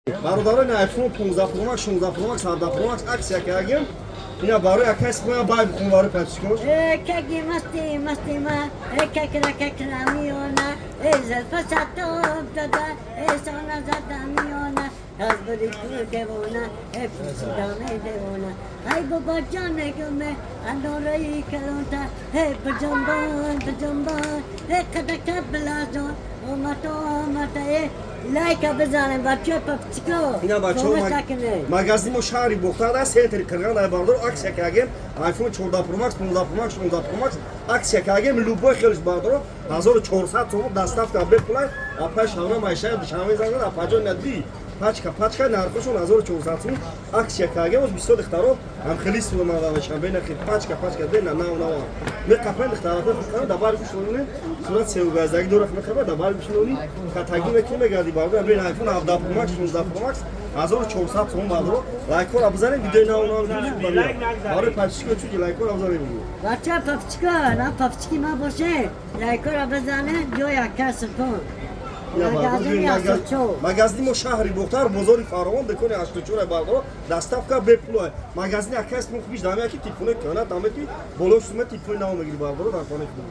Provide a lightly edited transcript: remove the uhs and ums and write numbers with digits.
Бародарони, iPhone 15 Pro Max, 16 Pro Max, 17 Pro Max акция кардем. Ина барои акай Сипоя бай бихун барои подписчикош. Каки масти масти ма, какра какра миёна, зулфа сатоб дада, сона зада миёна, аз бури ку девона, пурсидаме девона. Ай бобо ҷон, мегуме анораи калонта, биҷонбон, биҷонбон, қадака билазон, омата, омата, лайка бизанем, бача подписчико. Ина бачаҳо, магазини мо шаҳри Бохтар, центри Қирған дар, бародар, акция кардем. iPhone 14 Pro Max, 15 Pro Max, 16 Pro Max акция кардем. Любой хелиш, бародаро, 1400 сомон, доставка бепулай. Апай Шавна Майшаев Душанбе занг, апаҷон, нади пачка пачка нархошон 1400 сомон, акция кардем. Оз бисёр духтаро ҳам хеле истифода мешаванд. Бена хел пачка пачка бена нав нав меқапан. Духтарако хушкана дабар бишнони, сурат севгаздагӣ дорах мехаба, дабар бишнони, катагӣ мекунӣ, мегарди, бародар. Бен iPhone 17 Pro Max, 16 Pro Max 1400 сомон. Бародаро, лайкҳоро бизанем, видеои нав нав барои подписчико, чунки лайкҳоро бизанем. Бача подписчико, на подписчики ма боше, лайкҳоро бизанем, ҷои ака Супон. Магазини мо шаҳри Бохтар, бозори Фаровон, дукони 84, бародаро, доставка бепулай. Магазини акай Сипон хубиш дамея, ки телефони кӯна дамети, болош сума телефони нав мегири, бародаро, дар хонаи худ.